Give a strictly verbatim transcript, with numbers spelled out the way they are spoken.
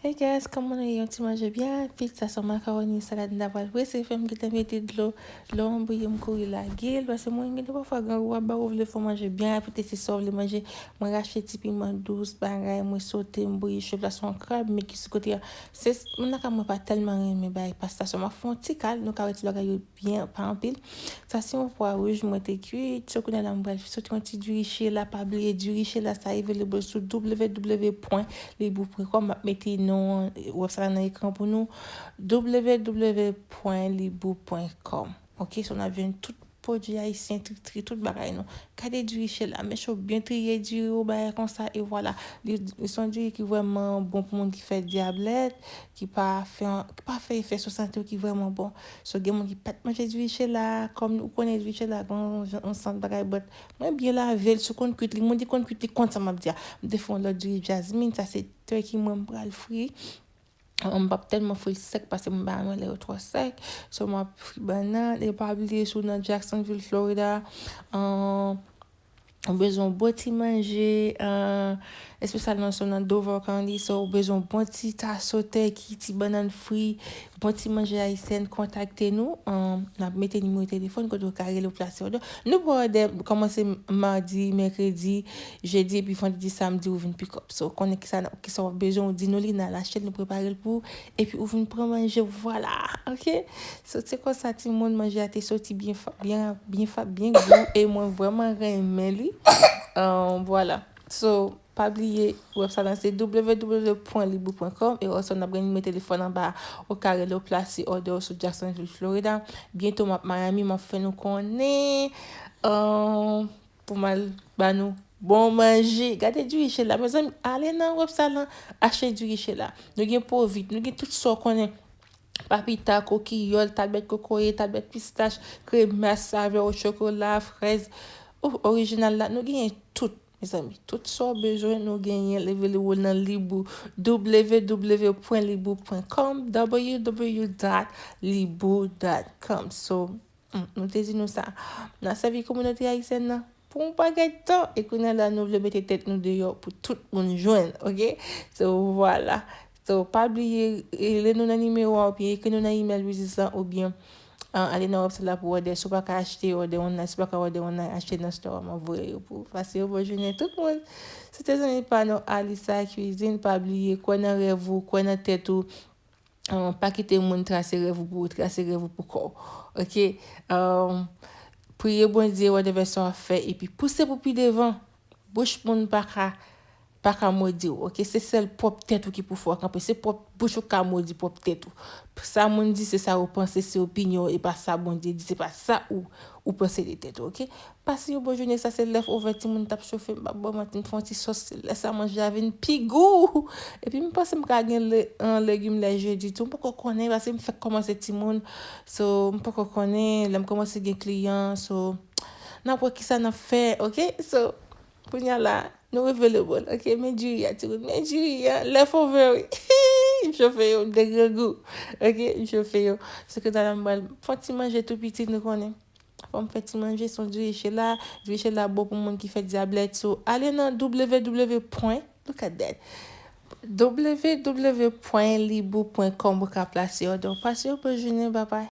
Hey guys, kòman nou ye? Yon ti manje byen rapid, sa se makawoni, salad, m ta pral prese fè m gentan mete dlo. Dlo an bouyi, m kouri lage l, paske mwen gen de pafwa grangou ap ba ou vle fè w manje byen rapid, e se sa w vle manje. Mwen rache ti piman dous, bagay, mwen sote, m bouyi chou la, se yon krab, men ki sou kote a. Se, moun lakay mwen pa tèlman renmen bagay pasta, so m ap fè yon ti kal, nou ka wè ti bagay yo byen, pa anpil. Sa se yon pwa wouj mwen te kwit. So kounye a la m pral soti yon ti diri chela. Pa bliye diri chela sa available sou w w w pwen libou pwen kòm. M ap mete non website la nan ekran pou nou. w w w pwen libou pwen kòm. Ok, so n ap jwenn tout pwodui ayisyen, tritri, tout bagay nou. Gade diri chela, men cho byen triye diri ou bagay konsa, e vwala. Li, li se yon diri ki vrèman bon pou moun ki fè dyablèt, ki pa fè, ki pa fè efè sou sante w, ki vrèman bon. So, gen moun ki pa t manje diri chela, kòm ou konnen diri chela, gen yon, yon sant bagay, but mwen byen lave l, si w konn kwit li, moun ki konn kwit li konn sa m ap di a. M te fè yon lòt diri jasmine, sa se turkey mwen m pral fri. M p ap tèlman fri l sèk paske m pa renmen lè yo twò sèk. So, m ap fri bannann. E pa bliye si w nan Jacksonville, Florida, um, ou bezwen yon bon ti manje, uh, espesyalman si w nan Duval County, so ou bezwen yon bon ti taso turkey, ti bannann fri, bon ti manje ayisyen, kontakte nou. Um, n ap mete nimewo telefòn kote w ka rele w plase òdè. Nou pran òdè kòmanse madi, mèkredi, jedi, epi vandredi, samdi, ou vin pick up. So, konnen kisa, kisa w ap bezwen, ou di nou li, n al achte l, nou prepare l pou ou, epi ou vin pran manje, vwala, ok? So, se konsa, timoun, manje a te soti byen fa-, byen, byen fa-, byen gou, e mwen vrèman renmen li. Um, vwala. So, pa bliye, website la se w w w pwen libou pwen kòm, e oswa n ap gen nimewo telefòn anba, ou ka rele w plase òdè w sou Jacksonville, Florida. Byento m ap Miami, m ap fè nou konnen. Um, pou m al ba nou bon manje. Gade diri chela, mezanmi, ale nan website la, achte diri chela. Nou gen po vit, nou gen tout sa w konnen. Papita, kokiyòl, tablèt kokoye, tablèt pistach, kremè, savè o chokola, frèz. Ou, orijinal la, nou genyen tout, mezanmi. Tout sa w bezwen, nou genyen l, available nan Libou. w w w pwen libou pwen kòm, w w w dot libou dot com. So, hmm, nou te di nou sa. N a sèvi kominote ayisyèn nan pou yon pakèt tan. E kounye a la, nou vle mete tèt nou deyò pou tout moun jwenn, ok? So, vwala. So, pa bliye, rele nou nan nimewo a, oubyen ekri nou nan email biznis lan, oubyen, ah, ale nan website la pou òdè. Si w pa ka achte, òdè online. Si w pa ka òdè online, achte nan store a, m ap voye yo pou ou. Pase yon bon jounen, tout moun. Se te zanmi pa nou, Alisa Cuisine. Pa bliye, kwè nan rèv ou, kwè nan tèt ou. Ah, pa kite moun trase rèv ou pou ou, trase rèv ou pou kò w. Ok? Ah, priye Bondye, whatever sa w ap fè, epi pouse pou pi devan. Bouch moun pa ka, pa ka modi w, ok? Se sèl pwòp tèt ou ki pou fè w kanpe. Se pwòp bouch ou ka modi pwòp tèt ou. Sa moun di, se sa ou panse, se opinyon w, e pa sa Bondye di, se pa sa ou, ou panse de tèt ou, ok? Pase yon bon jounen, sa se leftover, timoun t ap chofe, m p ap ba w manti, m fè yon ti sòs, se lè sa manje a vin pi gou. Epi m panse m ka gen le-, an legim lè jedi tou, m poko konnen, paske m fèk kòmanse timoun, so m poko konnen, lè m kòmanse gen kliyan, so n ap wè kisa n ap fè, ok? So, kounye a la, nou revele bòl, ok? Men diri a, timoun, men diri a, leftover, wi. M chofe yo, m te grangou, ok? M chofe yo. Se ke ta la m pral fè yon ti manje tou piti, nou konnen. Fò m fè ti manje, se yon diri chela. Diri chela bon pou moun ki fè dyablèt. So, ale nan w w w pwen, look at that. w w w pwen libou pwen kòm ou ka plase òdè w. Pase yon bon jounen, babay.